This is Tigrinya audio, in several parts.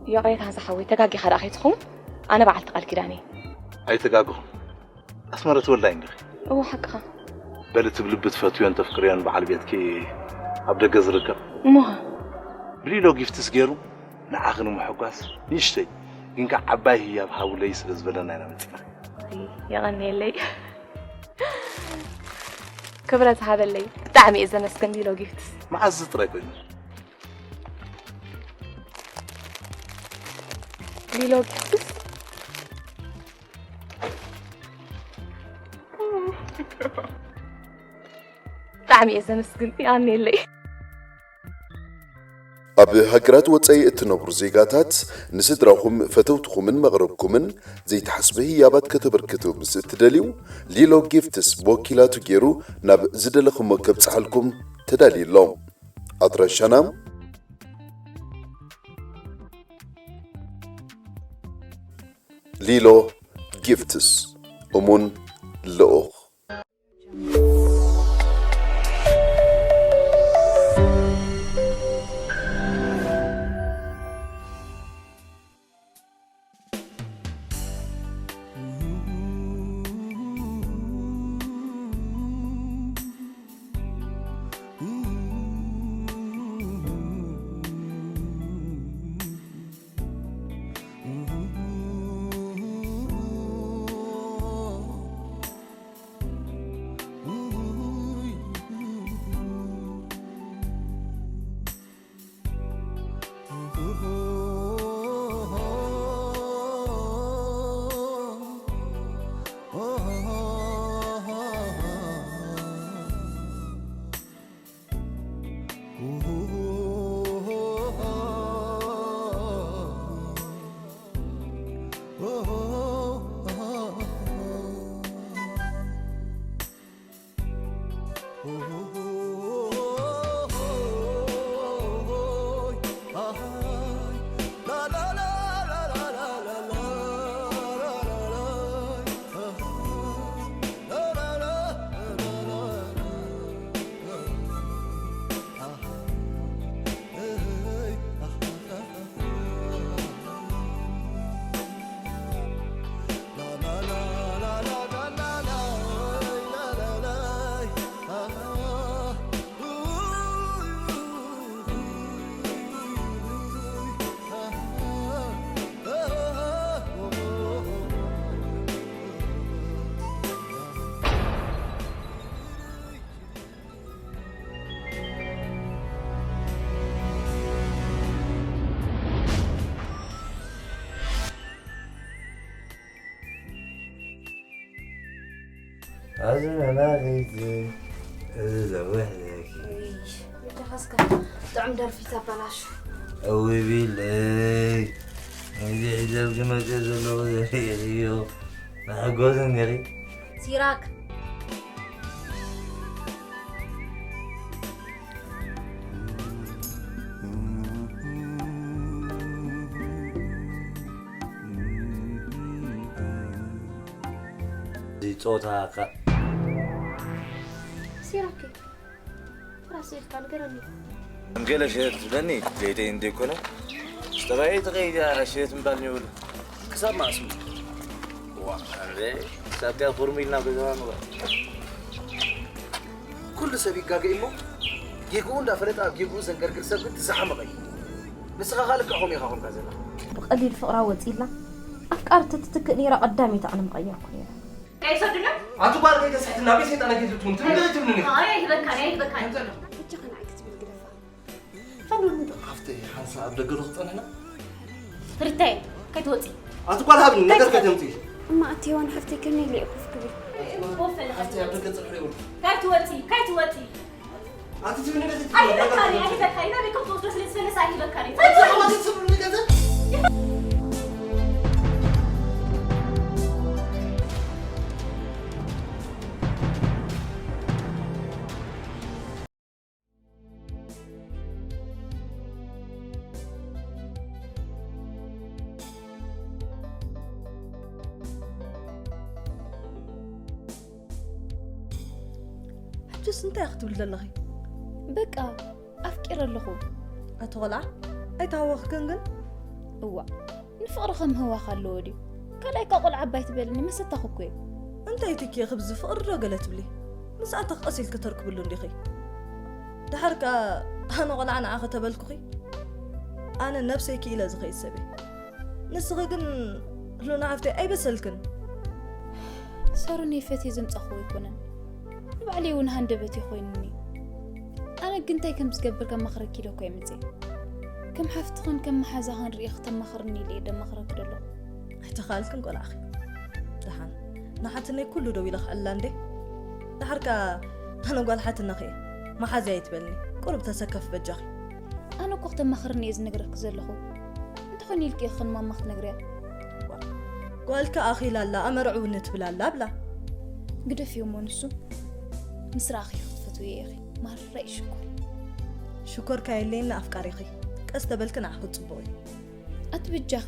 ይቕሬታ ዝሓወይ፣ ተጋጊኻ ደኣ ከይትኸውን፣ ኣነ በዓልቲ ቃል ኪዳን እየ። ኣይተጋግኹም። ኣስመረት ወልዳይ እንዲኺ? እወ፣ ሓቅኻ። በሊ እቲ ብልቢ ትፈትዮን ተፍቅርዮን በዓል ቤትኪ ኣብ ደገ ዝርከብ እሞኻ? ብሊሎ ጊፍትስ ገይሩ ንዓኺ ንምሕጓስ ንእሽተይ ግን ከዓ ዓባይ ህያብ ሃቡለይ ስለ ዝበለና ኢና መፂና። የቐንየለይ። ክብረት ሃበለይ። ብጣዕሚ እየ ዘመስግን ሊሎ ጊፍትስ። መዓዝ ጥራይ ኮይኑ? ሊሎ ጊፍትስ? ብጣዕሚ እየ ዘመስግን። የቐንየለይ። ኣብ ሃገራት ወጻኢ እትነብሩ ዜጋታት ንስድራኹም፣ ፈተውትኹምን መቕረብኩምን ዘይተሓስበ ህያባት ከተበርክቱ ምስ እትደልዩ፣ ሊሎ ጊፍትስ ብወኪላቱ ገይሩ ናብ ዝደለኹሞ ከብጽሓልኩም ተዳልዩ ኣሎ። ኣድራሻና ሊሎ ጊፍትስ፣ እሙን ልኡኽ። ኣዚ መናኺት እዚ ዘውሕ ለኪ በጃኻስከ ጥዑም ደርፊ ተበላሹ። እውይ ቢለይ ነዚ ሒዘልኪ መፅእ ዘለኹ ዘርኢ እዩ መሐጎሲ እንዲኺ። ሲራክ እዚ ፆታ ከ ሲራክ ራስ ኢልካ ንገረኒ። ገለ ሸየት ትብለኒ ቤተይ እንተይኮነ ምስ ጠባየይ ተኸይደ ኣረ ሸየት ምባል ይብሉ ክሳብ ማእሱ ዋ ኣረ ክሳብ ቲያ ፎርሙ ኢልና ገዛና ንውዕል። ኩሉ ሰብ ይጋገ እሞ ጌግኡ እንዳፈለጠ ኣብ ጌግኡ ዘንገርግር ሰብ ግን ትዝሓመቐ እዩ። ንስኻ ኻልካ ኾም ኢኻ ኾንካ ዘላ። ብቐሊል ፍቕራ ወጺላ ኣፍቃርቲ ትትክእ ነይራ ቀዳመይቲ ኣነ ምቐየርኩ ነይረ። ኣይሰዱና ኣቲ ጓል ከይተስሕትና ቤት ሰይጣን ከይትትኩም ትምንገ ትብልኒ። ኣይ ኣይበካን ኣይበካን። ሕጂ ከ ንዓይ ክትብል ግደፋ። ሓፍተይ ሓንሳ ኣብ ደገ ዶ ክጸንሕና? ርታይ ከይትወጺ። ኣቲ ጓል ሃብኒ ነገር ከይተምጺ። እማ ኣቲ ሄዋን ሓፍተይ ከመይ ኢለ እየ ኮፍ ክብል? ኮፍ በል። ሓፍተይ ኣብ ደገ ጽንሑ ይብል። ከይትወጺ ከይትወጺ። ኣቲ ትብልኒ ገዘ ኣይበካን ኣይበካን ናበይ ከም ትወስዶ ስለ ዝፈለስ ኣይበካን። ኣቲ ትብልኒ ገዘ ሕጅስ እንታይ ክትብል ዘለኺ? በቃ ኣፍቂረ ኣለኹ። ኣቲ ቆልዓ ኣይተሃወኽክን ግን እዋ፣ ንፍቕሪ ከምህዋኽ ኣለዎ ድዩ? ካልኣይ እካ ቆልዓ ዓባይ ትበልኒ መሰታኹ እኮ እዩ። እንታይ ትኪ ክብዚ ፍቕሪ ዶ ገለ ትብሊ? ምስኣተኽ ቀስ ኢልኪ ተርክብሉ እንዲኺ። ደሓር ከኣ ኣነ ቆልዓ ንዓኺ ተበልኩኺ? ኣነ ነብሰይ ክኢለ ዝኸይድ ሰብ እየ። ንስኺ ግን ሉና ሓፍተይ ኣይበሰልክን። ሳሮን እየ ፈትየ ዘምጻኹ ኣይኮነን። ንባዕለይ እውን ሃንደበት እዩ ኮይኑኒ። ኣነ ግን እንታይ ከም ዝገብር ከማኽረኪ ኢለ እኮ እየ መጽየ። ከም ሓፍትኽን ከም መሓዛኽን ርእየ ክተማኽርኒ ኢለ እየ ደማኽረኪ ዘለኹ። ኣይተኻልክን ቆልዓኺ። ደሓን ንሓትነይ ኩሉ ደው ኢለ ክዕላ እንዴ። ደሓር ከኣ ኣነ ጓል ሓትነኺ እየ። መሓዝያ ኣይትበልኒ። ቁሩብ ተሰከፊ በጃኺ። ኣነ እኮ ክተማኽርኒ እየ ዝነግረኪ ዘለኹ። እንተኾነ ኢልኪ ኢኺ ንማማ ክትነግርያ። ጓልካ ኣኺላ ኣላ ኣመርዕውኒ ትብል ኣላ ብላ። ግደፍዮ እሞ ንሱ ምስ ረኣኺ ክትፈትውዮ ኢኺ። ማራ እዩ ሽኮር። ሽኮር ካየለየኒ ኣፍቃሪኺ። ቀስ ተበልኪ ንዓኺ ጽቡቕ እዩ። ኣቲ በጃኺ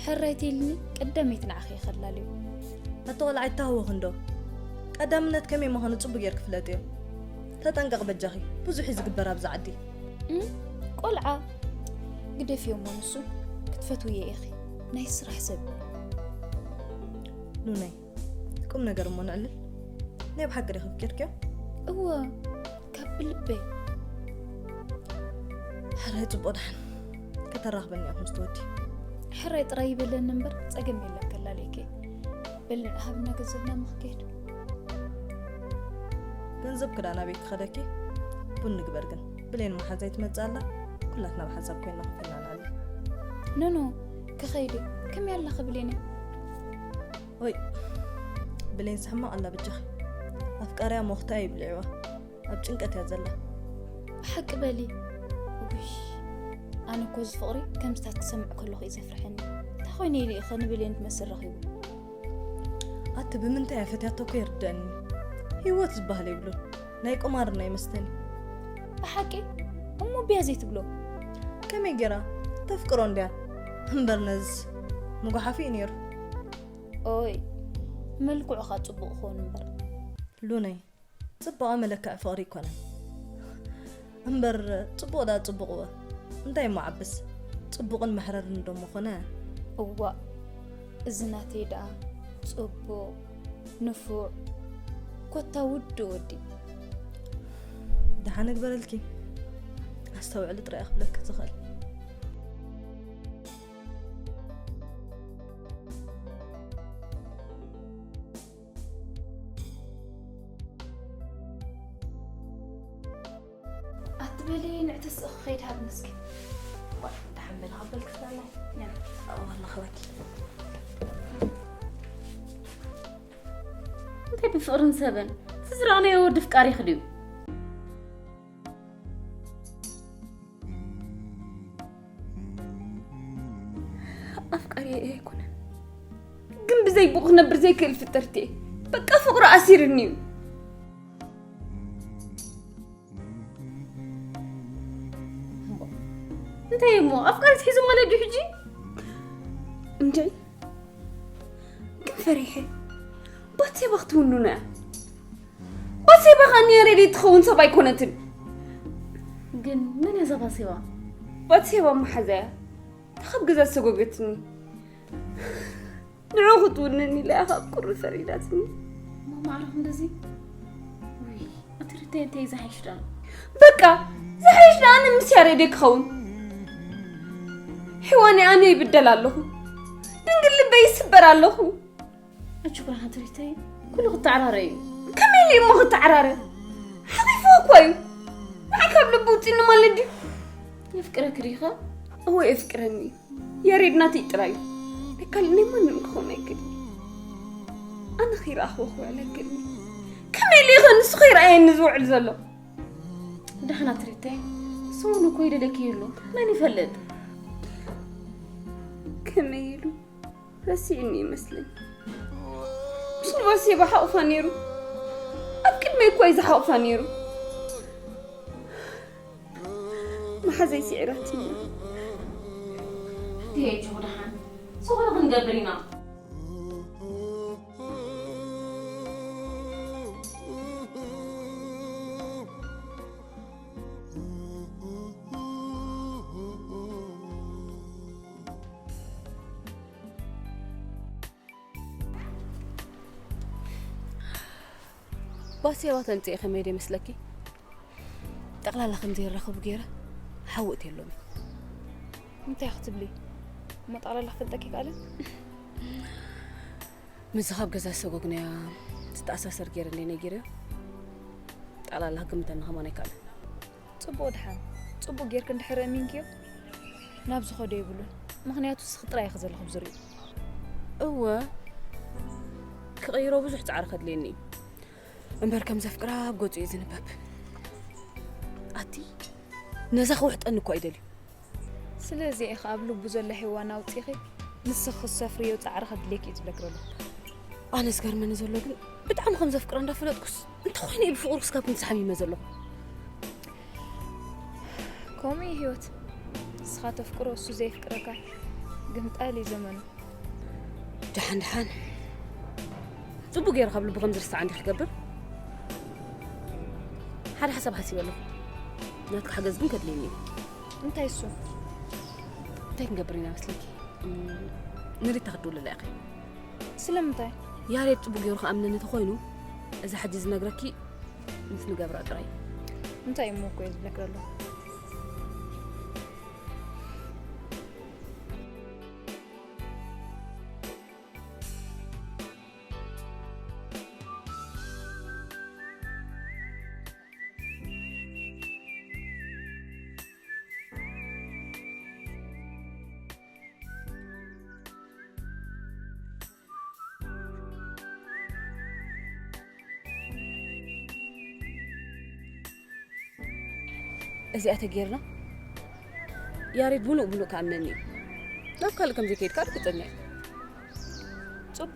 ሕራይ ተይልኒ ቀዳመይቲ ንዓኺ እየ ከላልዮ። ኣቲ ቆልዓ ኣይተሃወኺ እንዶ። ቀዳምነት ከመይ ምዃኑ ጽቡቕ ጌርኪ ፍለጥዮ። ተጠንቀቒ በጃኺ። ብዙሕ እዩ ዝግበር ኣብዚ ዓዲ። እም፣ ቆልዓ ግደፍዮ እሞ ንሱ ክትፈትውዮ ኢኺ። ናይ ስራሕ ሰብ። ሉናይ ቁም ነገር እሞ ነዕልል። ናይ ብሓቂ ዲኺ ኣፍቂርክዮ? እወ፣ ካብ ብልበይ። ሕራይ ጽቡቕ ደሓን ከተራኽበኒ ኢኹም ዝተወዲ። ሕራይ ጥራይ ይበለኒ እምበር ጸገም የለን ከላልየኪ። በሊ ንዓ ሃብና ገንዘብና እሞ ክከይድ። ገንዘብ ክዳ ናበይ ክኸደኪ? ቡን ንግበር ግን። ብሌን መሓዛይ ትመጽእ ኣላ። ኩላትና ብሓንሳብ ኮይና ከፊልና ንዕልል። ኖኖ ክኸይድ እየ። ከመይ ኣለኺ ብሌነይ? ወይ ብሌን ስሕማቕ ኣላ በጃኺ። ኣፍቃሪያ ሞኽታ ይብልዕዋ ኣብ ጭንቀት እያ ዘላ። ብሓቂ በሊ። ውይ ኣነ እኮ እዚ ፍቕሪ ከምዝታት ክሰምዕ ከለኹ እዩ ዘፍርሐኒ። እንታይ ኮይነ ኢሉ ኢኸ ንብሌን ትመስል ረኺቡ? ኣቲ ብምንታይ እያ ፈትያቶ እኮ ይርደአኒ። ህይወት ዝበሃል የብሉን ናይ ቁማር ናይ መስተን። ብሓቂ እሞ ቢያ ዘይትብሎ? ከመይ ገይራ ተፍቅሮ እንድያ እምበር ነዝስ ምጉሓፍ እዩ ነይሩ። ኦይ መልክዑ ኸ ጽቡቕ ክኾን እምበር። ሉነይ ጽባቐ መለክዒ ፍቕሪ ኣይኮነን እምበር ጽቡቕ ደኣ ጽቡቕ እወ እንታይ እሞ ዓብስ ጽቡቕን መሕረርን ዶ ምኾነ። እዋእ እዚ ናተይ ደኣ ጽቡቕ ንፉዕ ኮታ ውዱእ ወዲ። ደሓን እግበረልኪ ኣስተውዕሊ ጥራይ እየ ክብለኪ ዝኽእል። ኣትበሊ ንዕተስእ ክኸይድ ሃብኒ እስኪ። ዋይ ደሓን በሊ ካብ በልክስ ናላይ። ንዓ ኣብኡ ኣለኽወኪ። እንታይ ብፍቕርን ሰበን እቲ ዝረኣናዮ ወዲ ፍቃሪኺ ድዩ? ኣፍቃሪ ኣይኮነን ግን ብዘይ ብኡ ክነብር ዘይክእል ፍጥርቲ እየ። በቃ ፍቕሩ ኣሲርኒ እዩ። እንታይ እሞ ኣፍቃሪ ትሒዙ ማለት ድዩ ሕጂ? እንድዒ ግን ፈሪሐ። ባትሴባ ክትውንኖ እያ። ባትሴባ ከኣ ንያሬድ ትኸውን ሰብ ኣይኮነትን። ግን መን እያ እዛ ባትሴባ? ባትሴባ መሓዛ እያ። እታ ካብ ገዛ ዝሰጎገትኒ። ንዑ ክትውንን ኢላ እያ ካብ ቁሪ ፈሪዳትኒ። እሞ ማዕረ ክንድዚ? ውይ፣ ኣቲ ርተይ እንታይ እዩ ዝሓይሽ ደኣ? በቃ፣ ዝሓይሽ ደኣ ኣነ ምስ ያሬደይ ክኸውን። ሒወኒ ኣነ ይብደል ኣለኹ። ድንግል ልበይ ይስበር ኣለኹ። ኣጆ ብርሃን ትሪተይ ኩሉ ክተዓራረ እዩ። ከመይ ኢሉ እሞ ክተዓራረ? ሓቂፍዎ እኮ እዩ። ንዓይ ካብ ልቡ ውፂኒ ማለት ድዩ? የፍቅረኪ ድዩ ኸ? እወ የፍቅረኒ እዩ። ያሬድ ናተይ ጥራይ እዩ። ናይ ካልእ ናይ ማንም ክኸውን ኣይክእልን። ኣነ ከይረኣኽዎ ክውዕል ኣይክእልን። ከመይ ኢሉ እዩ ኸ ንሱ ከይረኣየኒ ዝውዕል ዘሎ? ደሓና ትሪተይ ሰሙን እኮ ይደለኪ ይህሉ መን ይፈልጥ? ከመይ ኢሉ ረሲዕኒ ይመስለኒ። ምሽ ንባሴባ ሓቑፋ ነይሩ። ኣብ ቅድመይ እኮ እዩ ዝሓቑፋ ነይሩ። መሓዘይ ስዒራትኒ። ትሄጂ ደሓን ዝኾነ ክንገብር ኢና። ባስያዋ ተምፅኤ ከመይ ዶ ይመስለኪ? ጠቕላላ ከም ዘይራኸቡ ገይረ ሓዊ እትየሎም። እንታይ ክትብሊ እሞ ጠቕላላ ክፈልጠኪ ይከኣልን? ምስዚ ካብ ገዛ ዝሰጎግናያ ዝተኣሳሰር ገይረ እንደ ነጊረ ጠቕላላ ክግምተኒ ከማን ኣይከኣልን። ፅቡቕ ድሓን ፅቡቕ ጌርክ እንድሕር ኣሚንክዮ ናብ ዝኸዶ የብሉን። ምኽንያቱ ስኽ ጥራይ ኢኺ ዘለኹ ብዝሪኡ። እወ ክቕይሮ ብዙሕ ፃዕሪ ከድልየኒ እዩ። እምበር ከም ዘፍቅራ ኣብ ገፁ እዩ ዝንበብ። ኣቲ ነዛ ክውሕጠኒ እኮ ኣይደልዩ። ስለዚ ኢኺ ኣብ ልቡ ዘሎ ሄዋን ኣውፂኺ ንስኺ ክትሰፍርዮ ፃዕሪ ከድልየኪ እዩ ዝብለኪ ዘሎ። ኣነ ዝገርመኒ ዘሎ ግን ብጣዕሚ ከም ዘፍቅራ እንዳፈለጥኩስ እንተኾይነ እዩ ብፍቕሩ ክስካብ ክንዲ ተሓሚመ ዘለኹ። ከምኡ እዩ ህይወት። ንስኻ ተፍቅሮ እሱ ዘየፍቅረካ ግምጣል እዩ ዘመኑ። ደሓን ደሓን ጽቡቅ ገይሩ ካብ ልቡ ከም ዝርስዓ እንዲ ክገብር ሓደ ሓሳብ ሓሲበ ኣለኹ። ናትካ ሓገዝ ግን ከድልየኒ እዩ። እንታይ እሱ? እንታይ ክንገብር ኢና መስለኪ? ንሪታ ክትድውልላ ኢኺ። ስለምንታይ? ያሬድ ጽቡቅ ገይሩ ክኣምነኒ ተኾይኑ እዚ ሕጂ ዝነግረኪ ምስ ንገብራ ጥራይ። እንታይ እሞ እኮ እየ ዝብለኪ ዘለኹ። እዚኣ ተጌርና ያሬድ ምሉእ ምሉእ ክኣምነኒ እዩ። ናብ ካልእ ከም ዘይከይድ ከዓ ርግጸኛ እየ። ጽቡቕ፣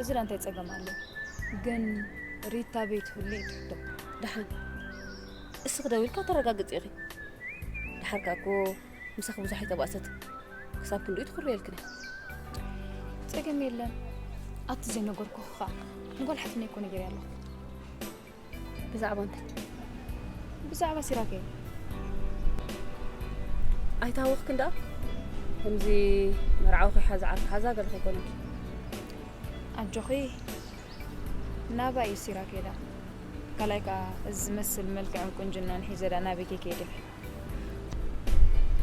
እዚ ደኣ እንታይ ጸገም ኣሎ? ግን ሪታ ኣበይ ትህሉ እዩ ትሕቶ። ደሓን እስኺ ደዊልካ ተረጋግጺ ኢኺ። ደሓር ከኣ እኮ ምሳኺ ብዙሕ ኣይተባእሰትን። ክሳብ ክንድኡ ትኹርየልክን እያ። ጸገም የለን። ኣቲ ዘይነገርኩኺ ኸኣ ንጓል ሓትነይ እኮ ነጊረያ ኣለኹ። ብዛዕባ እንታይ? ብዛዕባ ሲራክ እየ። ኣይትሃወኽክን ደኣ። ከምዚ መርዓዊ ከይሓዛ ዓርኪ ሓዛ ገለ ከይኮነኪ። ኣጆኺ ናባ እዩ ሲራክ እየ ደኣ። ካልኣይ ከኣ እዚ ዝመስል መልክዕን ቁንጅናን ሒዘ ደኣ ናበይ ከይከይደ።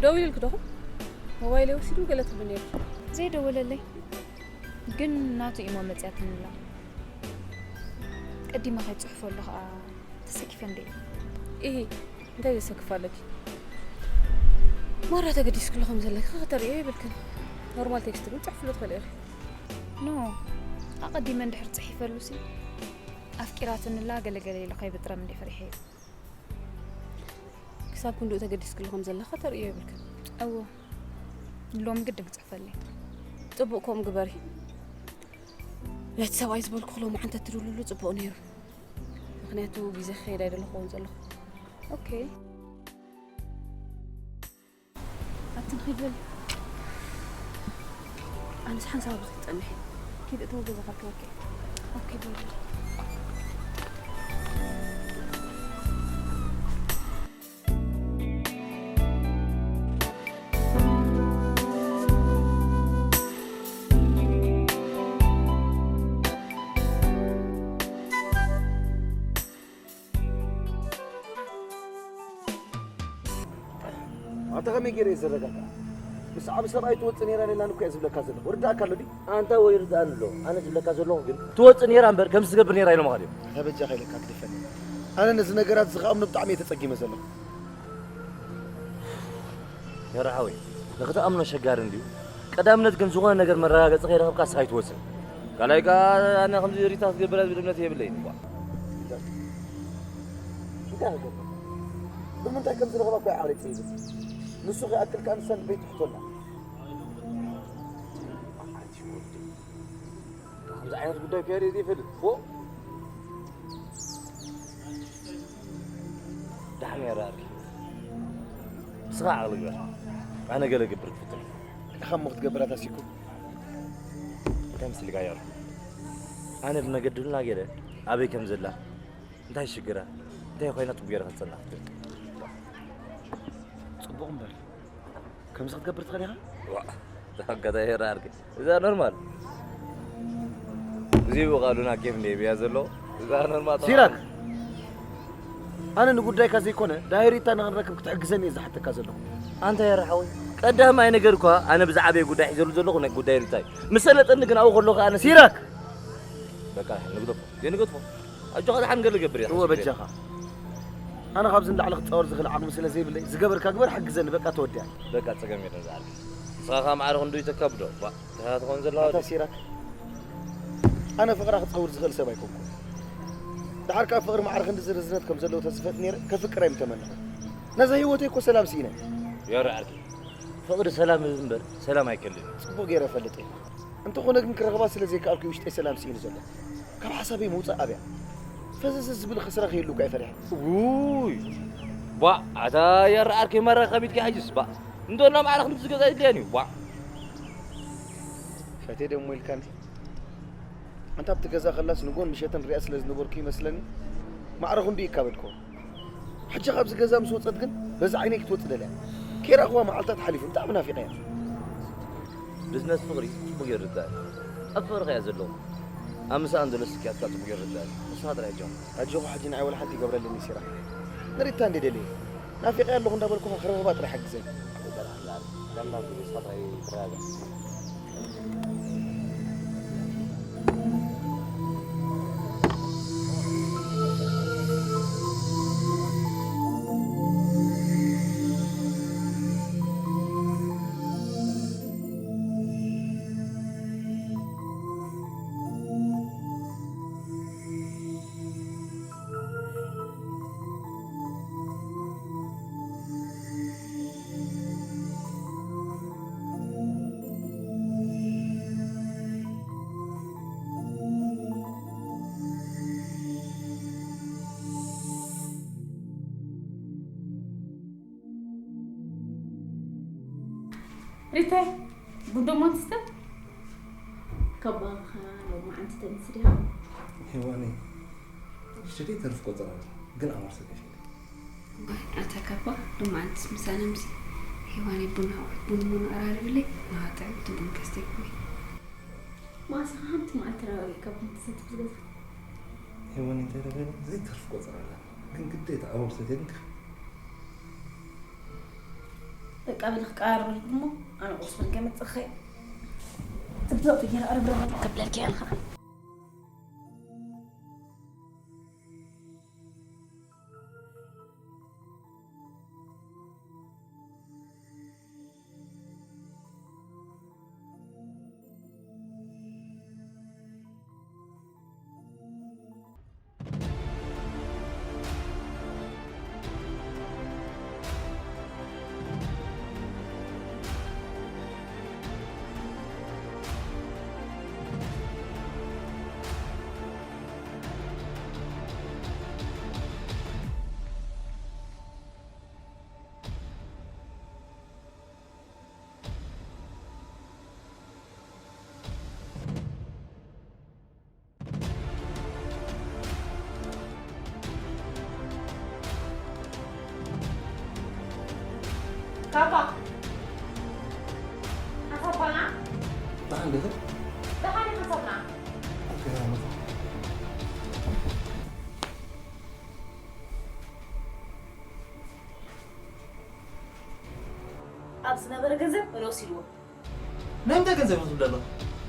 ደዊሉልኪ ዶ ኹን? ሞባይለይ ወሲዱ ገለ ትብሊ ነይርኪ። ዘይደወለለይ ግን ናቱ ኢሞ መጺኣትኒ ኣላ። ቀዲመ ከይጽሕፈሉ ከኣ ተሰኪፈ እንድየ። ኢሂ እንታይ ዘሰክፍ ኣለኪ? ማራ ተገዲስክሉ ከም ዘለኪ ከተርእዮ የብልክን። ኖርማል ቴክስት ግን ጽሕፍሉ ትኽእሊ ኢኺ። ኖ ኣቐዲመ እንድሕር ጽሒፈሉሲ ኣፍቂራትንላ ገለገለ ኢሉ ከይብጥረም እንድየ ፈሪሐዮ። ክሳብ ክንድኡ ተገዲስክሉ ከም ዘለኺ ከተርእዮ የብልክን። እወ ሎሚ ግድን ክጽሕፈለይ። ጽቡቕ ከምኡ ግበሪ። ነቲ ሰብኣይ ዝበልኩ ሎሚ ዓንተ ትድውልሉ ጽቡቕ ነይሩ። ምኽንያቱ ግዜ ክኸይድ ኣይደለኹ ክኸውን ዘለኹ። ኦኬ ኣቲ ንኺድ በል። ኣነስ ሓንሳብ ኣብዚ ክጸንሕ። ኪድ እተው ገዛ ከርከበኪ። ኦኬ በል። ኣንተ ከመይ ገይረ እየ ዝረጋጋእ? ምስ ዓቢ ሰብኣይ ትወጽእ ነይራ ሌላን እኮ እየ ዝብለካ ዘለኹ። ርዳእካ ኣሎ ድዩ? ኣንታ ወይ ርዳእኒ ኣሎ። ኣነ ዝብለካ ዘለኹ ግን ትወጽእ ነይራ እምበር ከምዚ ትገብር ነይራ ኢሎምኻ ድዮም? ኣታ በጃኻ ኢለካ ግደፈኒ። ኣነ ነዚ ነገራት እዚ ክኣምኖ ብጣዕሚ እየ ተጸጊመ ዘለኹ። ዮራ ሓወይ፣ ንኽትኣምኖ ኣሸጋሪ እንድዩ። ቀዳምነት ግን ዝኾነ ነገር መረጋገጺ ከይረኸብካ ንስኻ ኣይትወጽእ። ካልኣይ ከኣ ኣነ ከምዚ ሪታ ክትገብር እያ ዝብል እምነት የብለይን እኳ። እንታይ ክገብር? ብምንታይ ከም ዝረኽባ እኮ እየ ዓቕለይ ጸቢቡ። ንሱ ከይኣክል ከኣ ንሳ ልበይ ትሕቶ ኣላ። መዓት እዩ ወዲ። ከምዚ ዓይነት ጉዳይ ከይደ ዘይፈልጥ። ፎእ። ደሓን እያ ዳርኪ። ንስኻ ዓቕሊ ግበር። ኣነ ገለ ክገብር ክፍትን። ንዓኻ እሞ ክትገብር ኣታሲኩ። እንታይ መሲልካዮ? ኣነ ብመገዲ ሉና ገለ ኣበይ ከም ዘላ፣ እንታይ ሽግራ፣ እንታይ ኮይና ጽቡቕ ገይረ ክጸና ክፍትን። ጽቡቕ እምበር፣ ከምዚ ክትገብር ትኽእል ኢኻ? ዋእ፣ እዛ ኣጋጣሚ ዳርኪ። እዛ ኖርማል። ብዘይ ብቓሉና ኬፍ እንደ ብያ ዘሎ። እዛ ኖርማ ጠባዕ። ሲራክ፣ ኣነ ንጉዳይካ ዘይኮነ ዳይሪታ ንኽንረክብ ክትሕግዘኒ እየ ዝሓተካ ዘለኹ። ኣንታ የራ ሓወይ፣ ቀዳማይ ነገር እኳ ኣነ ብዛዕባይ ጉዳይ ሒዘሉ ዘለኹ ናይ ጉዳይ ሪታ እዩ። ምስ ሰለጠኒ ግን ኣብኡ ከለኹ ኣነ ሲራክ! በቃ ንግደፎ፣ ዘይንገድፎ። ኣጆኻ ደሓን ገለ ገብር እያ። እወ በጃኻ። ኣነ ካብዚ ንላዕሊ ክጻወር ዝኽእል ዓቕሚ ስለ ዘይብለይ ዝገበርካ ግበር፣ ሓግዘኒ በቃ ተወዲኣ። በቃ ጸገም የለን ዝዓርከይ። ንስኻ ከኣ ማዕረ ክንዱ ይተከብዶ? ባ፣ እንታይ ትኾን ዘለዋ ኣታ ድዩ? ሲራክ፣ ኣነ ፍቕራ ክጸውር ዝኽእል ሰብ ኣይኮንኩን። ደሓር ከኣ ፍቕሪ ማዕረ ክንድዚ ርዝነት ከም ዘለዎ ተዝፈልጥ ነይረ፣ ከፍቅር ኣይምተመነኹን። ነዛ ህይወተይ እኮ ሰላም ስኢነ። የውሪ ዓርከይ፣ ፍቕሪ ሰላም እምበር ሰላም ኣይከልእን። ጽቡቕ ገይረ እፈልጥ እየ። እንተኾነ ግን ክረኽባ ስለ ዘይከኣልኩ ውሽጠይ ሰላም ስኢኑ ዘሎ። ካብ ሓሳበይ ምውጻእ ኣብያ። ፈዘዘ ዝብል ከስራ ክህሉ እኳ እየ ፈሪሐ። ውይ! ቧዕ! ኣታ የራ ዓርከይ መራኸቢትኪ ሓይሽ ባዕ! እንዶ ናብ ዓረኽ ምስ ዝገዛ ይድልየን እዩ። ቧዕ! ፈቴ ደሞ ኢልካኒ። ኣንታ ኣብቲ ገዛ ከላስ ንጎን ምሸትን ሪኣ ስለ ዝነበርኩ ይመስለኒ። ማዕረ ክንዱ ይካበድኮ። ሕጂ ካብዚ ገዛ ምስ ወጸት ግን በዛ ዓይነይ ክትወጽእ ደልያ። ከይረኣኽዋ መዓልታት ሓሊፉ፣ ብጣዕሚ ናፊቐያ። ብዝነስ ፍቕሪ ጽቡቕ ይርዳእ። ኣብ ፍቕሪ ከያ ዘለኹ። ኣብ ምሳኣን ዘሎ ስክያት ከኣ ጽቡቕ ይርዳእ። ንስኻ ጥራይ ኣጆኻ። ኣጆኹ፣ ሕጂ ንዓይ ወላ ሓንቲ ይገብረለኒ ሲራክ። ንሪታ እንዴ ደልየ። ናፊቐያ ኣለኹ እንዳበልኩኻ ክረኽባ ጥራይ ሓግዘኒ። ኣይበላዕላል። ለምለም ግዜ ንስኻ ጥራይ ተረጋጋእ። ሪታይ፣ ቡን ደሞ ትስተ? ካባኻ ሎማዓንቲ ተምሲ ዲኻ? ሄዋነይ፣ ሽደይ ተርፍ ቆጸራ፣ ግን ኣማር ሰከሽ። ኣታ ካባ ሎማዓንትስ ምሳና ምሲ ሄዋነይ ቡና፣ ቡን ቡን ኣራርብለይ፣ ንኸጥዕም ትቡን ከስተይ ኩይ። ማእሰኻ ሓንቲ መዓልቲ ረባቢዕ ካብ ቡን ትሰቲ ብዝገዛ። ሄዋነይ እንታይ ተባሂሉ? ዘይተርፍ ቆጸራ ኣላ። ግን ግዴታ ኣማር ሰከሽ ግን በቃ በሊ ክቀራረበልኩም እሞ ኣነ ቁርሲ በልከ መጽእ ኸይ ጽብቕ ገይረ ኣረብረብ ከብለልኪ እየ ኸዓ። ካባ። ኣሳባና። ደሓን ዲኺ? ደሓን እየ ሓሳብና። ኦኬ፣ መጣ። ኣብ ዝነበረ ገንዘብ መለ ወሲድዎ። ንምንታይ ገንዘብ ትብል ኣለኻ?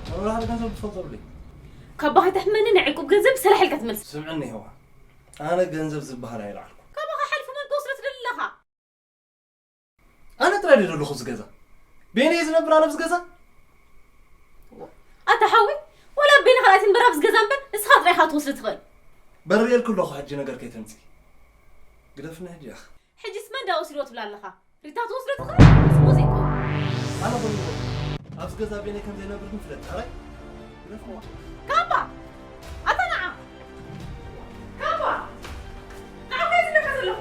ኣብ ወላሓደ ገንዘብ ትፈልጦ ብለይ። ካባ ከይተሕመኒ ናይ ዕቁብ ገንዘብ ሰላሕ ኢልካ ትመልስ። ስምዕኒ ሄዋን፣ ኣነ ገንዘብ ዝበሃል ኣይለዓልኩ። ካባኻ ሓሊፉ መን ክወስዶ ትደሊ ኣለኻ? ኣነ ጥራይ ድየ ዘለኹ ኣብዚ ገዛ? በይነይ እየ ዝነብር ኣነ ኣብዚ ገዛ? ኣታ ሓወይ፣ ወላ በይንኻ ኣይትንበር ኣብዚ ገዛ እምበር፣ ንስኻ ጥራይ ኢኻ ትወስዶ ትኽእል። በርየልኪ ኣለኹ፣ ሕጂ ነገር ከይተምጽኢ። ግደፍኒ ሕጂ ኢኻ። ሕጂስ መን ዳ ወሲድዎ ትብል ኣለኻ? ሪታ ትወስዶ ትኽእል? ጽቡቕ ዘይኮነ። ኣነ ኾይንዎ። ኣብዚ ገዛ በይነይ ከም ዘይነብር ግን ፍለጥ። ኣራይ? ግደፍኒ። ካባ! ኣታ ንዓ! ካባ! ንዓ እኮ እየ ዝብለካ ዘለኹ።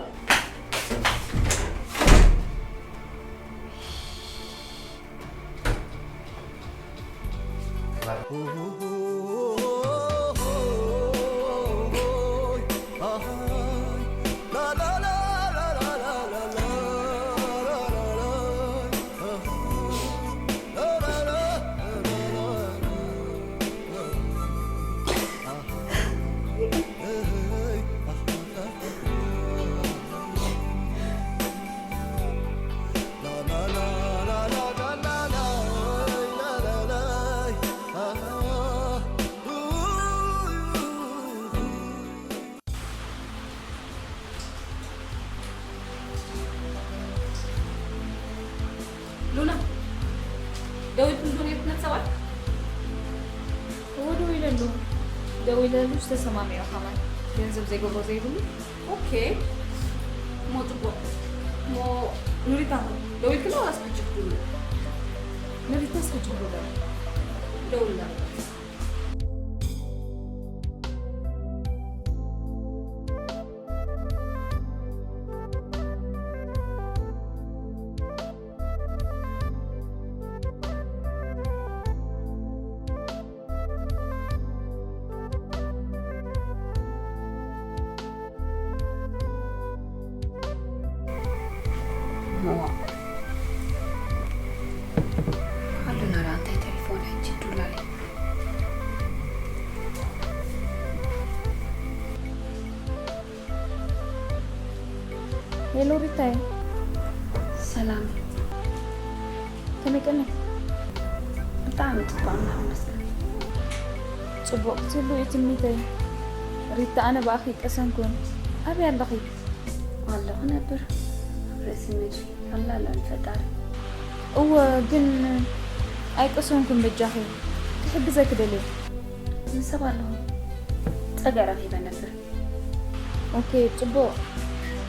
ደዊልኩም ዶ ነይርኩም ነቲ ሰብኣይ? እዎ ደዊለሉ። ደዊለሉ ዝተሰማሚዑ ከማን ገንዘብ ዘይገብሮ ዘይብሉ። ኦኬ። እሞ ጽቡቕ። እሞ ንሪታ ኸ ደዊልክላ ዋላስ ሕጂ ክትደውሉ? ንሪታስ ሕጂ ክደውላ። ደውልላ። ኣለና ራ እንታይ ቴሌፎን ሕጂ ዱላሊ። ሄሎ ሪታይ። ሰላም። ከመይ ቀኒ? ብጣዕሚ ጽቡቕ፣ እናመስገን። ጽቡቕ ክትህሉ እዩ ትምኒተይ። ሪታ፣ ኣነ ብኣኺ ይቀሰንኩን። ኣበይ ኣለኺ? ኣለኹ ነብር። ርእሲ መጂ ኣላለን ፈጣሪ። እወ፣ ግን ኣይቀሰንኩን በጃኺ። ክሕግዘኪ ደልየ። ንሰብ ኣለኹ። ጸገ ረኺበ ነብር። ኦኬ፣ ጽቡቕ።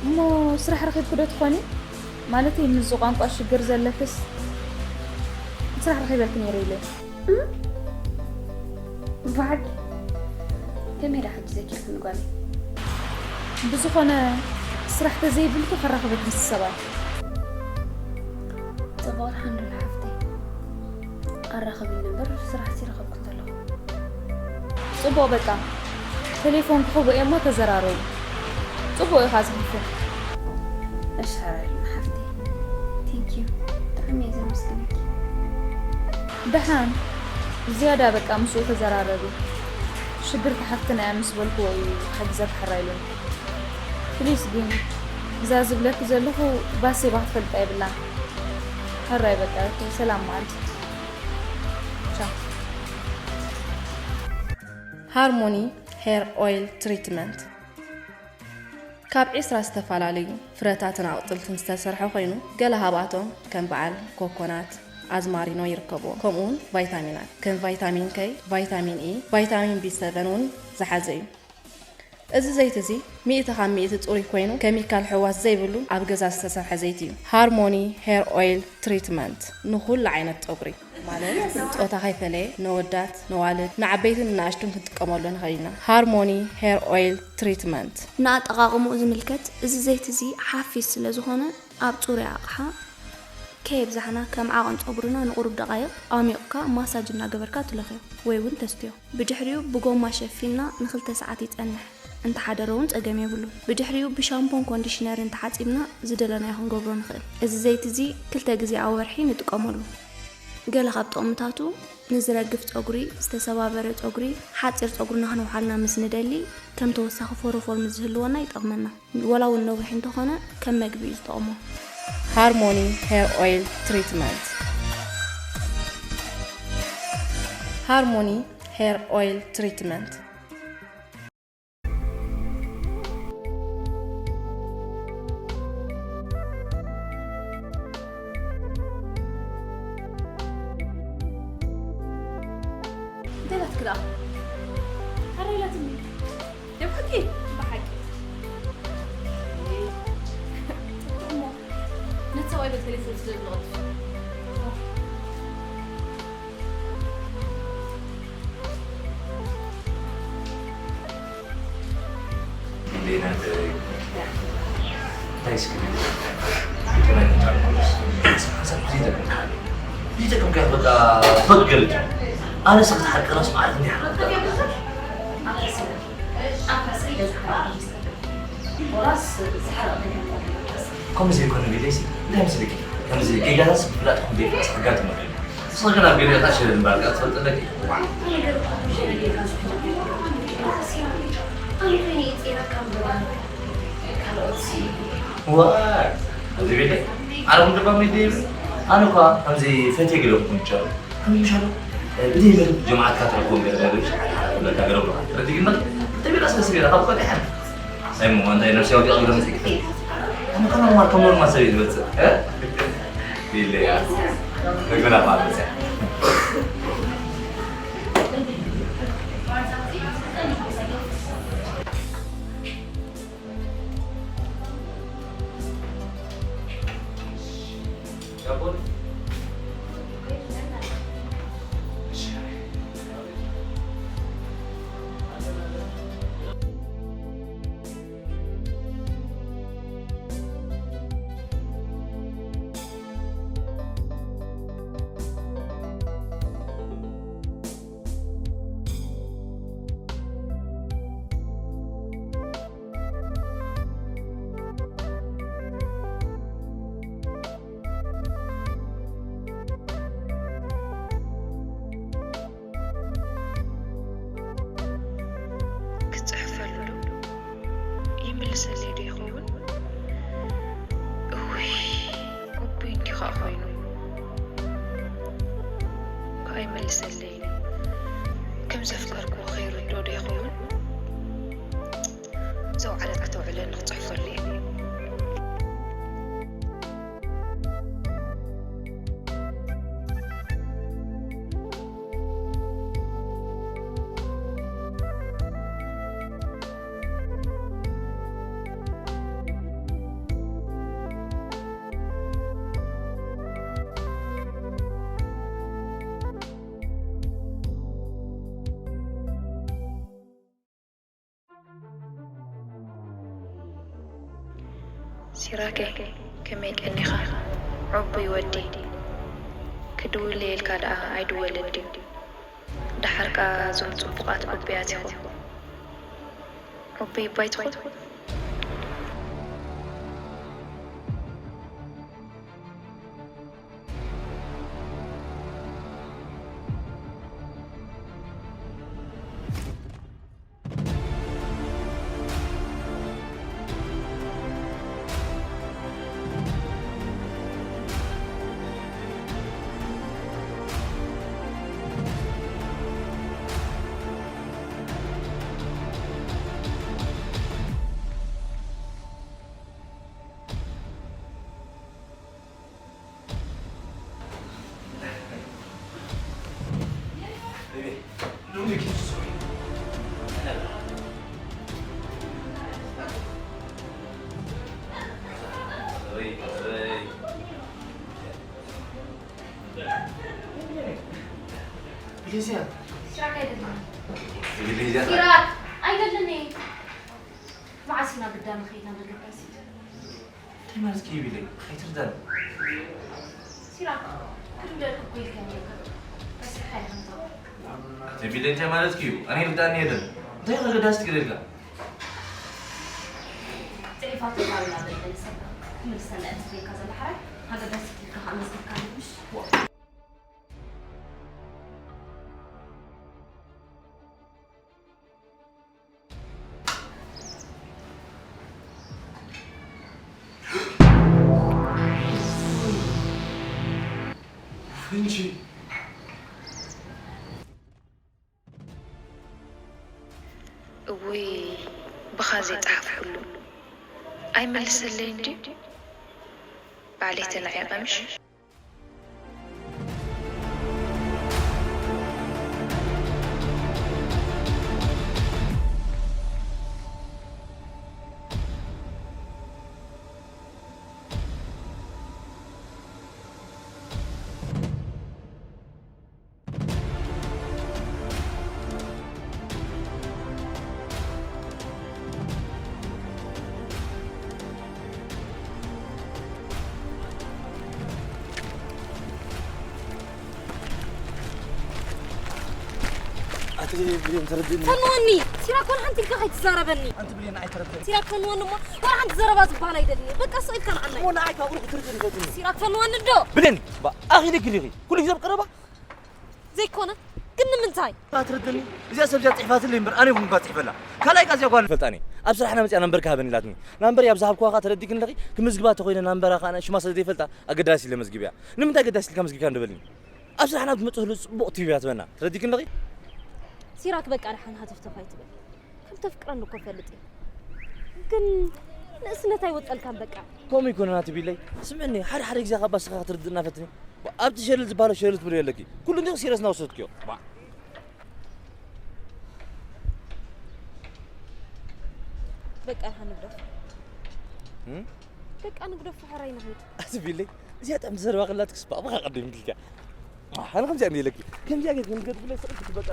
እሞ ስራሕ ረኺብኪ ዶ ትኾኒ? ማለተይ፣ ምስዚ ቋንቋ ሽግር ዘለክስ ስራሕ ረኺበልኪ ነይረ ኢለ። እም? ብሓቂ? ከመይ ደኣ ሕጂ ዘኪርክኒ ጓለይ? ብዝኾነ፣ ስራሕ ተዘይብልኪ ከራኽበኪ ምስ ሰባት። ጽቡቕ ሓንዶል ሓፍተይ። ኣራኽብኒ እምበር ስራሕሲ ረኸብኩ እንተለኹ። ጽቡቕ፣ በቃ ቴሌፎን ክህቦ እየ እሞ ተዘራረቡ። ጽቡቕ ኢኻ ዝሕልፎ። እሺ ሓራይ ሓፍተይ። Thank you። ብጣዕሚ እየ ዘመስግነኪ። ደሓን ዝያዳ በቃ ምስኡ ተዘራረቢ። ሽግርቲ ሓፍትና እያ ምስ በልክዎ እዩ ክሕግዘኪ ሕራይ ኢሉኒ። ፕሊስ ግን እዛ ዝብለኪ ዘለኹ ባሴባ ክትፈልጣ የብላን። ሕራይ በቃ ሰላም መዓልቲ። ቻው። ሃርሞኒ ሄር ኦይል ትሪትመንት ካብ ዒስራ ዝተፈላለዩ ፍረታትን ኣቑጽልትን ዝተሰርሐ ኮይኑ፣ ገለ ካብኣቶም ከም በዓል ኮኮናት፣ ኣዝማሪኖ ይርከብዎም። ከምኡውን ቫይታሚናት ከም ቫይታሚን ከይ፣ ቫይታሚን ኢ፣ ቫይታሚን ቢ ሰቨን እውን ዝሓዘ እዩ። እዚ ዘይቲ እዚ ሚእቲ ካብ ሚእቲ ጽሩይ ኮይኑ፣ ኬሚካል ሕዋስ ዘይብሉ ኣብ ገዛ ዝተሰርሐ ዘይቲ እዩ። ሃርሞኒ ሄር ኦይል ትሪትመንት ንኹሉ ዓይነት ጸጉሪ። ማለት ጾታ ከይፈለየ ነወዳት፣ ነዋልድ፣ ንዓበይትን ንኣሽቱን ክንጥቀመሉ ንኽእል ኢና። ሃርሞኒ ሄር ኦይል ትሪትመንት። ንኣጠቓቕምኡ ዝምልከት፣ እዚ ዘይቲ እዚ ሓፊስ ስለ ዝኾነ፣ ኣብ ጽሩይ ኣቕሓ ከየብዛሕና ከም ዓቐን ጸጉርና ንቑሩብ ደቓይቕ ኣሚቑካ ማሳጅ እናገበርካ ትለኽዮ ወይ እውን ተስትዮ። ብድሕሪኡ ብጎማ ሸፊንና ንኽልተ ሰዓት ይጸንሕ። እንተሓደረ እውን ጸገም የብሉን። ብድሕሪኡ ብሻምፖን ኮንዲሽነርን ተሓጺብና ዝደለናዮ ክንገብሮ ንኽእል። እዚ ዘይቲ እዚ ክልተ ግዜ ኣብ ወርሒ ንጥቀመሉ። ገለ ካብ ጥቕምታቱ፣ ንዝረግፍ ጸጉሪ፣ ዝተሰባበረ ጸጉሪ፣ ሓጺር ጸጉርና ከነውሓልና ምስ ንደሊ፣ ከም ተወሳኺ ፎሮፎር ምስ ዝህልወና ይጠቕመና። ወላ እውን ነዊሕ እንተኾነ ከም መግቢ እዩ ዝጠቕሞ። ሃርሞኒ ሄር ኦይል ትሪትመንት። ሃርሞኒ ሄር ኦይል ትሪትመንት። እንታይ ኢላትኪ ደኣ? ሕራይ ኢላትኒ። ደም ሓቂ? ብሓቂ። እሞ ነቲ ሰብኣይ በል ቴሌፎን ስለ ዝለቐጥፍ። እንዴ ናተይ። እንታይ እስኪ? ዘይጠቅምካ። ዘይጠቅምካ በቃ በገል። ኣነ ሰክት ሓቂ ራስ ማለት እንዲህ ሓቂ። ከምዚ ዘይኮነ ቤተይሲ እንታይ ምስልኪ? ከምዚ ጌጋታስ ብፍላጥኩም ቤት ኣጋጥመ። ንስኺ ግን ኣብ ገሊኡ ኣታ ሽለል እምበኣር ከኣ ትፈልጢ ኣለኪ። ዋይ፣ ኣብዚ ቤተይ ዓረብ ደባ ሜዳ ይብል። ኣነ እኳ ከምዚ ፈትየ ገለ ክኩን ይቻሉ። ከምዚ ምሻሉ፣ ብዘይ መርብ ጀማዓትካ ትረክቦም ገለ ገለ ብለካ ገለ ብለካ። ረዲግመት፣ ክልተ ቤላ ሰለስተ ቤላ ካብ ቆልዓ ሓንቲ። ኣይ፣ እሞ እንታይ ነፍሲ ኣውዲቕ ኢሎም ዘይክፈል። ኣነ ከም ኖርማል፣ ከም ኖርማል ሰብ እዩ ዝመጽእ፣ እ? ኢለያ። ረግበና እኳ መጽእ። ክጽሕፈሉ ዶ ይምልሰለይ ዶ ይኸውን? እውይ፣ እቡይ እንዲኻ ኮይኑ ኣይመልሰለይን። ከም ዘፍቀርኩ ከይርድኦ ዶ ይኸውን? ዘውዓለት ከተውዕለኒ ክጽሕፈሉ እየ። ሲራከይ፣ ከመይ ቀኒኻ? ዑቡይ ወዲ፣ ክድውል ኢልካ ደኣ ኣይድወልን ድዩ? ደሓር ከኣ እዞም ጽቡቓት ዑቡያት ኢኹም። ዑቡይ እባ ኣይትኹን? ብሌዝያ ሲራክ ኣይደልን። ብሌዝያ ሲራክ ኣይደልን። መዓስ ኢና ግዳሚ ከይድና ንገባሲ? እንታይ ማለት እዩ ቢለይ? ኣይትርዳን። ሲራክ ክድምደልኩ እኮ ኢልካ ነይርካ። ረሲዕካ ኢኻ ንዛው። ኣቲ ቢለይ እንታይ ማለት እዩ? ኣነ ይርዳኒ የለን። እንታይ ከገዳስ ትግደልካ? ጽሒፋቶ ካብ ኢና በልበል ሰብካ ክምልሰና እያ ትብለካ ዘላ ሓራይ ኣገዳሲ ኢልካ ከዓ መዝገብካ ምሽ ፍንጂ እውይ ብኻ ዘይጸሓፍኩሉ ኣይመልሰለይን ድዩ? ባዕለይ ተናዒቐ ምሽ? ኣቲ ብሌን ተረድእኒ። ፈንወኒ ሲራክ፣ ኮን ሓንቲ ኢልካ ከይትዛረበኒ። ኣንቲ ብሌን ኣይተረድእኒ። ሲራክ ፈንወኒ እሞ፣ ኮን ሓንቲ ዘረባ ዝበሃል ኣይደልኒ። በቃ ስቕ ኢልካ ንዓናይ። እሞ ንዓይ ካብ ሩቕ ትርድእኒ ፈትኒ። ሲራክ ፈንወኒ ዶ? ብሌን፣ ባ- ኣኺለ ክሪኺ። ኩሉ ግዜ ኣብ ቀረባ ዘይኮነ ግን ንምንታይ? ኣትረድእኒ። እዚኣ ሰብ እዚኣ ጽሒፋትለይ እምበር ኣነ ይኹን እኳ ጽሒፈላ። ካልኣይ ቃ እዚኣ ጓል ፈልጣኒ። ኣብ ስራሕና መጺኣ ናምበርካ ሃበኒ ኢላትኒ። ናምበር ኣብ ዝሃብኩዋ ከኣ ተረዲእክን ኣለኺ። ክምዝግባ ተኾይነ ናምበራ ከኣ ሽማ ስለ ዘይፈልጣ ኣገዳሲ ኢለ መዝግብያ። ንምንታይ ኣገዳሲ ኢልካ መዝጊብካ እንዶ በልኒ። ኣብ ስራሕና ትመጽእ ህሉ ጽቡቕ ትህብያ ትበና። ተረዲእክን ኣለኺ። ሲራክ በቃ ደሓን ሃተፍተፍ ኣይትበል። ከም ተፍቅረኒ እኮ ፈልጥ እየ። ግን ንእስነት ኣይወጠልካን በቃ። ከምኡ ይኮነን ኣቲ ቢለይ። ስምዕኒ፣ ሓደ ሓደ ግዜ ካብ ኣስኻ ክትርድእና ፈትኒ። ኣብቲ ሸለል ዝበሃሎ ሸለል ትብሎ የለኪ። ኩሉ እንዲኹ ሲረስ እናወሰድክዮ። ባ- በቃ ኢኻ ንግደፍ። እም? በቃ ንግደፍ፣ ሕራይ ንኺድ። ኣቲ ቢለይ፣ እዚኣ ጥዕምቲ ዘረባ ከላትክስ ብኣባኻ ቀዲም ኢልካ። ኣነ ከምዚኣ እንደ ኢለኪ። ከምዚኣ ጌርኪ ንገድብለይ ስቕልቲ በቃ።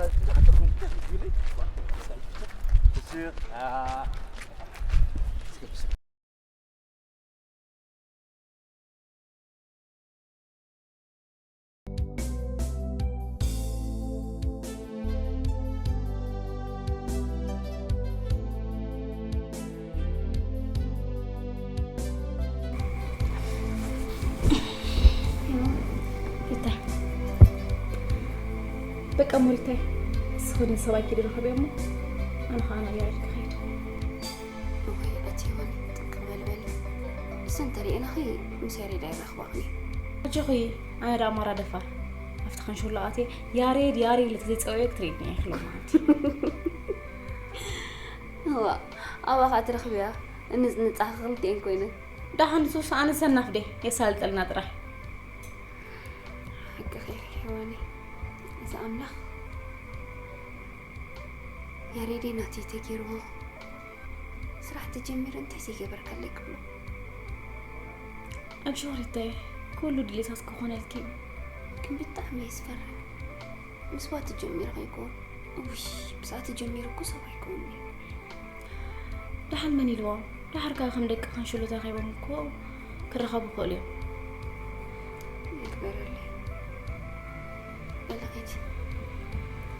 ሪታይ፣ በቃ ሞሪታይ፣ ንስኺ ንሰብኣይኪ ዶ ረኸብዮ እሞ ኣነ ኸዓ ናብ ያሬድ ክኸይድ። እዋይ ኣቲ ሄዋን፣ ጥንቅቕ በሊ በሊ። እሱ እንተሪኤናኺ ምስ ያሬድ ኣይራኽባኽን እየ። ኣጆኺ፣ ኣነ ደኣ ማራ ደፋር። ኣብቲ ከንሸሎ ኣትየ ያሬድ ያሬድ ኢለ ተዘይፀውየ ክትሪእኒ እየ ክሎም ማለት እዩ። እዋ፣ ኣብኣ ኸዓ ትረኽብያ። እንጽንጻ ክልቲኤን ኮይነን። ደሓን ንሱስ ኣነ ሰናፍ ድየ፣ የሳልጠልና ጥራይ። ሓቅኺ ኢኺ ሄዋኒ፣ እዚ ኣምላኽ ያሬደይ ናተይ ተገይርዎ ስራሕ ተጀሚሩ እንታይ ዘይገበርካለይ ክብሎ። ኣምሽሪ ሪታየ፣ ኩሉ ድሌታት ክኾነልኪ እዩ። ግን ብጣዕሚ እየ ዝፈርሕ። ምስባት ጀሚሩ ከይኮን። እውይ፣ ብሳት ጀሚሩ እኮ ሰብ ኣይኮን እዩ። ደሓን መን ኢልዎም? ደሓር ከኣ ከም ደቂ ካንሽሎ ተረኺቦም እኮ ክራኸቡ ይኽእሉ እዮም። ይግበረለይ። በሊ ኸይዲ።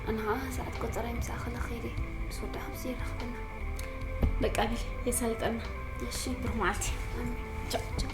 ኣነ ኸዓ ሰዓት ቆጸራይ ምስ ኣኸለ ኸይደ። ምስ ወዳእ ኣብዚ ይራኸበና። በቃ በሊ፣ የሳልጠና። እሺ። ብሩኽ መዓልቲ። ኣሜን። ቻው። ቻው።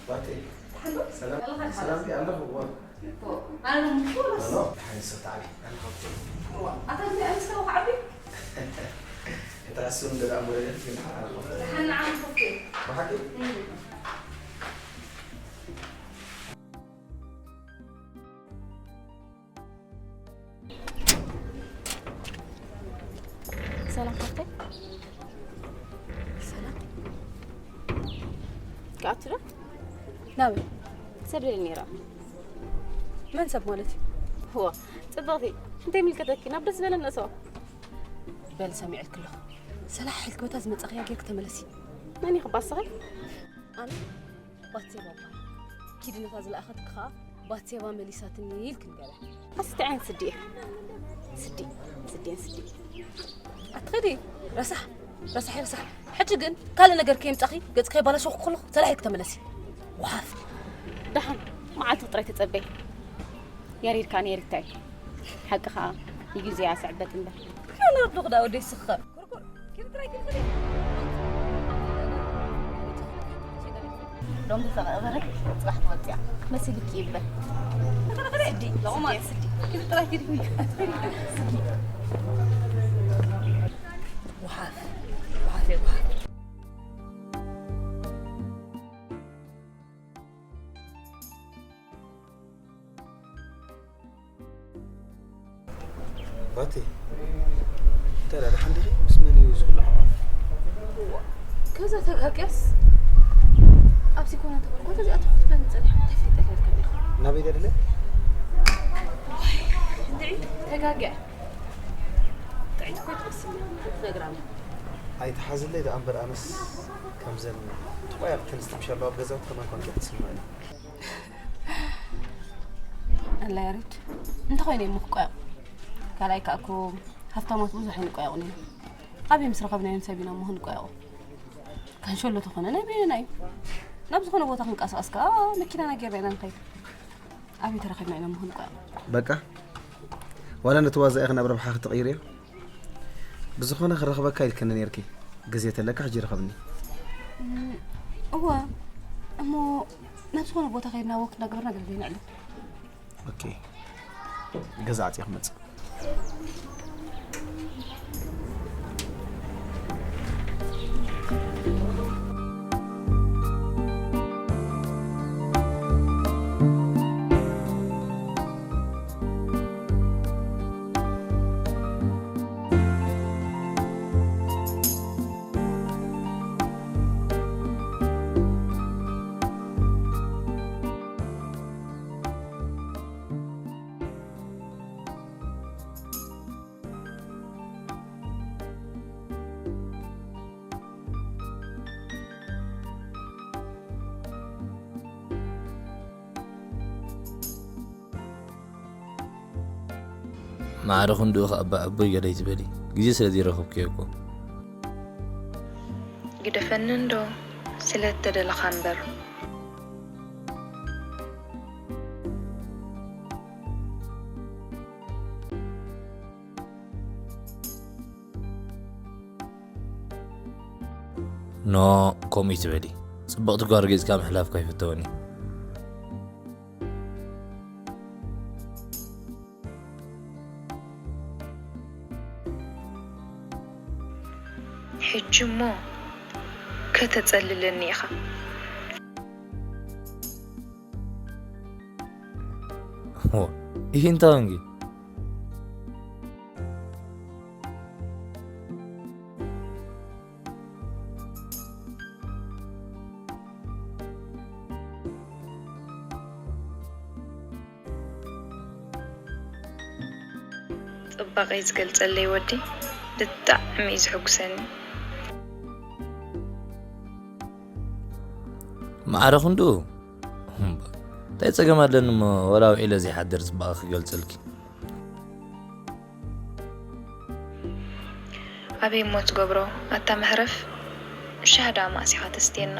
ባቴ፣ ሰላም፣ ሰላም ኣለኹ። ዋ። ኣነ ደሞ ምሽ ወላስ? ኣሎ፣ ሓይሶ ታዕቢ። ኣነ ካብቶም። ዋ፣ ኣታ ግን ኣንስካ ወሓቢ? እታ እሱ እንደ ዳሞ ደገፍ ግን ሓራ። ሓና ዓም ኮፍቴ። ብሓቂ? እም። ሰላም ሓፍተይ። ሰላም። ክኣቱ ዶ? ናበይ? ሰብ ደልየ ነይረ። መን ሰብ ማለት እዩ? እዋ፣ ጽብቕቲ፣ እንታይ ይምልከተኪ? ናብ ደስ ዝበለን ንእቶ። በል፣ ሰሚዐልኪ ኣለኹ። ሰላሕ ኢልኪ በታ ዝመጻኽያ ጌርኪ ተመለሲ። መን ኢኺ ባስኺ? ኣነ ባትሴባ እባ። ኪዲ ነታ ዝለኣኸትኪ ኸኣ ባትሴባ መሊሳትኒ ኢልኪ ንገርያ። ኣስቲ ዓይነት ስዲ እየ። ስዲ፣ ስዲ፣ ስዲ። ኣትኸዲ፣ ረሳሕ፣ ረሳሕ፣ ረሳሕ። ሕጂ ግን ካልእ ነገር ከየምጻኺ ገጽ ከይባላሸኹ ከለኹ ሰላሕ ኢልኪ ተመለሲ። ወሓፍ። ደሓን፣ መዓልቲ ጥራይ ተጸበይ። ያሬድ ከኣ ነይርታይ። ሓቂ ኸኣ ንግዜኣ ስዕበት እምበር። ካልእ ኣብሎ ክዳ ወደይ ስኸ። ሎሚ ዝተቐበረ ጽባሕ ትወጽያ መሲልኪ ይበል። ስዲ፣ ስዲ፣ ስዲ። ወሓፍ፣ ወሓፍ፣ ወሓፍ። ባቲ፣ እንታይ ደኣ፣ ደሓን ዲኺ? ምስ መን እዩ ዝብላዕ? ከዛ ተጋግያስ ኣብዚ ኮነ ተበልኳት፣ እዚኣ ትኹት ብለን ጸኒሓ፣ እንታይ ፍሊጠ ልበልካ ዲኻ? ናበይ ደለ? ዋይ፣ እንድዒ፣ ተጋግያ። ክትነግራኒ። ኣይትሓዝለይ ደኣ እምበር ኣነስ ከምዘን ተቋያቕቲ ኣንስቲ ምሽ ኣለዋ ኣብ ገዛውቲ ከማን ኮንኪ ክትስምዕኒ። ኣላ ያሬድ፣ እንተኾይነ እሞ ክቋየቑ። ካልኣይ ከኣ እኮ ሃፍታማት ብዙሕ ኣይንቋየቑን ኢና። ኣበይ ምስ ረኸብናዮም ሰብ ኢና እሞ ክንቋየቑ? ካንሸሎ ተኾነ ናይ በይንና እዩ። ናብ ዝኾነ ቦታ ክንቀሳቐስ ከኣ መኪናና ጌርና ኢና ንኸይድ። ኣበይ ተረኺብና ኢና እሞ ክንቋየቑ? በቃ፣ ዋላ ነቲ ዋዛ ኢኺ ናብ ረብሓ ክትቕይርዮ? ብዝኾነ ክረኽበካ ኢልክኒ ነይርኪ። ግዜ ተለካ ሕጂ ርኸብኒ። እም፣ እወ፣ እሞ ናብ ዝኾነ ቦታ ከይድና ወክ እንዳገበርና ገለ ዘይነዕልል። ኦኬ። ገዛ ዓጽየ ክመጽእ። ማዕረ ክንድኡ ከኣ እባ ኣቦይ ገለ ኣይትበሊ፣ ግዜ ስለ ዘይረኸብኩዮ እኮ። ግደፈኒ እንዶ ስለ እተደለኻ እምበር። ኖ፣ ከምኡ ይትበሊ። ጽብቕቲ ጓል ረጊጽካ ምሕላፍካ ኣይፍተውን እዩ። ሕጂ እሞ ከተጸልለኒ ኢኻ። ኦ፣ ይህ እንታይ እንጂ? ጽባቐይ ዝገልጸለይ ወዲ ብጣዕሚ እዩ ዘሐጉሰኒ። ማዕረ ክንድኡ? እምባ፣ እንታይ ጸገም ኣለኒ እሞ፣ ወላ ውዒለ ዘይሓድር ጽባቐ ክገልጸልኪ። ኣበይ እሞ ትገብሮ ኣታ መህረፍ፣ ሻህ ደኣ መኣስ ኢኻ ተስትየና?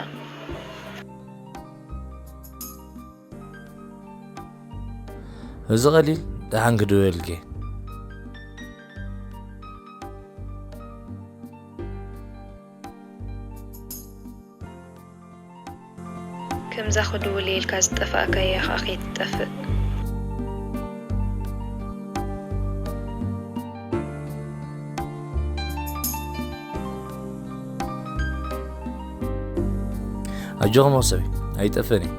እዚ ቀሊል፣ ደሓን ክድውለልኪ። ከምዛ ክድውል ኢልካ ዝጠፋእካያ ኸኣ ከይትጠፍእ። ኣጆኹም መኽሰብ ኣይጠፍእን እዩ።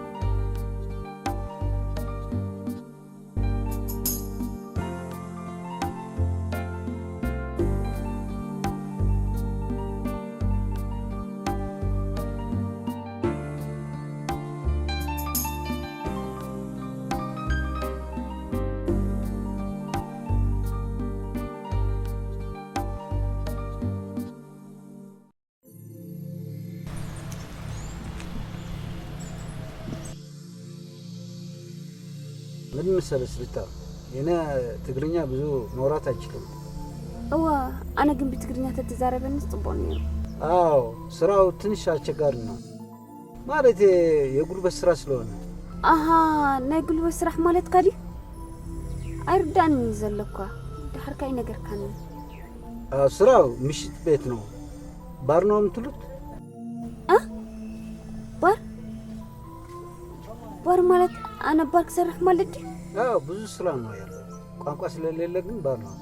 ምን መሰለሽ ሪታ፣ የኔ ትግርኛ ብዙ ማውራት አይችልም። እዋ፣ ኣነ ግን ብትግርኛ ተትዛረበኒ ጽቡቕ ነይሩ። አዎ፣ ስራው ትንሽ አስቸጋሪ ነው። ማለት የጉልበት ስራ ስለሆነ። ኣሃ፣ ናይ ጉልበት ስራሕ ማለትካ ድዩ? ኣይርዳእን ዘሎ እኳ። ደሓርካ ይነገርካኒ። አዎ፣ ስራው ምሽት ቤት ነው። ባር ነው የምትሉት? እ? ባር? ባር ማለት ኣነ ባር ክሰርሕ ማለት ድዩ? አዎ፣ ብዙ ስራ ነው ያለው። ቋንቋ ስለሌለ ግን ባር ነው።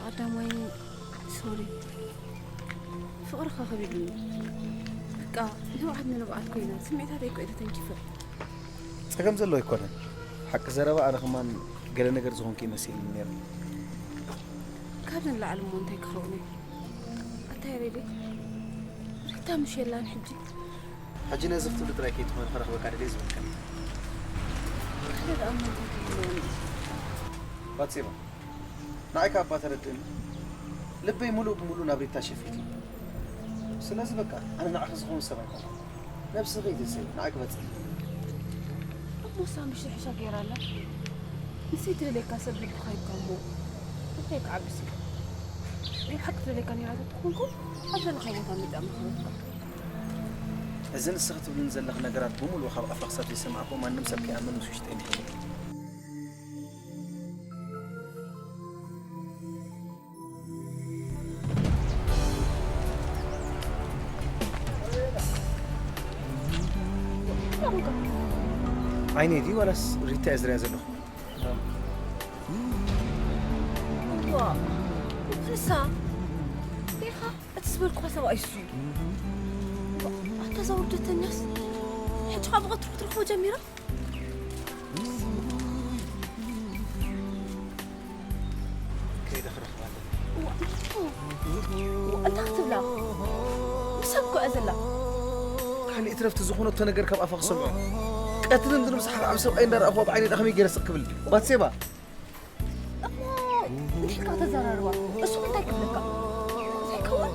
ቀዳማይ፣ ሶሪ፣ ፍቕርኻ ከቢድኒ። በቃ ንብዓት ንንብዓት ኮይና፣ ስምዒታተይ እኮ እየ ተተንኪፈ። ጸገም ዘለዎ ኣይኮነን። ሓቂ ዘረባ ኣነ ከማን ገለ ነገር ዝኾንኩ ይመስለኒ ነይሩ። ካብዚ ንላዕሊ እሞ እንታይ ክኸውን እዩ? ኣታ ያሬደይ፣ ሪታ ምሽ የላን ሕጂ። ሕጂ ነዚ ክትብሊ ጥራይ ከይትኾነ ክረኽበካ ደልየ ዝበልክኒ። ባትሴባ፣ ንዓይ ካብ እባ ተረድእኒ። ልበይ ሙሉእ ብሙሉእ ናብ ሪታ ሸፊቱ። ስለዚ በቃ፣ ኣነ ንዓኺ ዝኸውን ሰብ ኣይኮንኩን። ነብስኺ ትንሰይ፣ ንዓይ ክበጽሕ። እሞ ሳሚ ሽሕሻ ገይራ ኣላ። ንሰይ ትደልየካ ሰብ ልብኻ ይብካ እሞ፣ እንታይ ክዓብስ እዩ? ናይ ሓቂ ትደልየካ ነይራ ተትኾንኩ፣ ኣብ ዘለኻዮ ቦታ መጺኣ ምኽረትካ። እዚ ንስኺ ትብልን ዘለኺ ነገራት ብምሉኡ ካብ ኣፍኪ ክሳብ ዘይሰማዕክዎ ማንም ሰብ ከይኣምን ምስ ውሽጠይ ምሒሩ። ዓይነይ ድዩ ዋላስ ሪታ እየ ዝሪኣ ዘለኹ? ዋ፣ ንሳ ዲኻ እቲ ዝበልኩኻ ሰብኣይ እሱ እዩ። ኣታ እዛ ውርደተኛስ ሕጂ ኸኣ ብቐትሩ ክትረኽቦ ጀሚራ? ከይደ ክረኽባ ኣለኒ። ዋ፣ እንታይ ክትብላ? ንሳ እኮ እያ ዘላ። ካልእ ትረፍቲ ዝኾነቶ ነገር ካብ ኣፋ ክሰምዖ። ቀትሪ ምድሪ ምስ ሓደ ዓቢ ሰብኣይ እንዳረኣኹዋ ብዓይነይ ደኣ ከመይ ገይረ ስቕ ክብል? ባትሴባ። እሞ እንታይ ኢልካ ተዘራርባ? እሱ እንታይ ክብለካ? እንታይ ይከውን?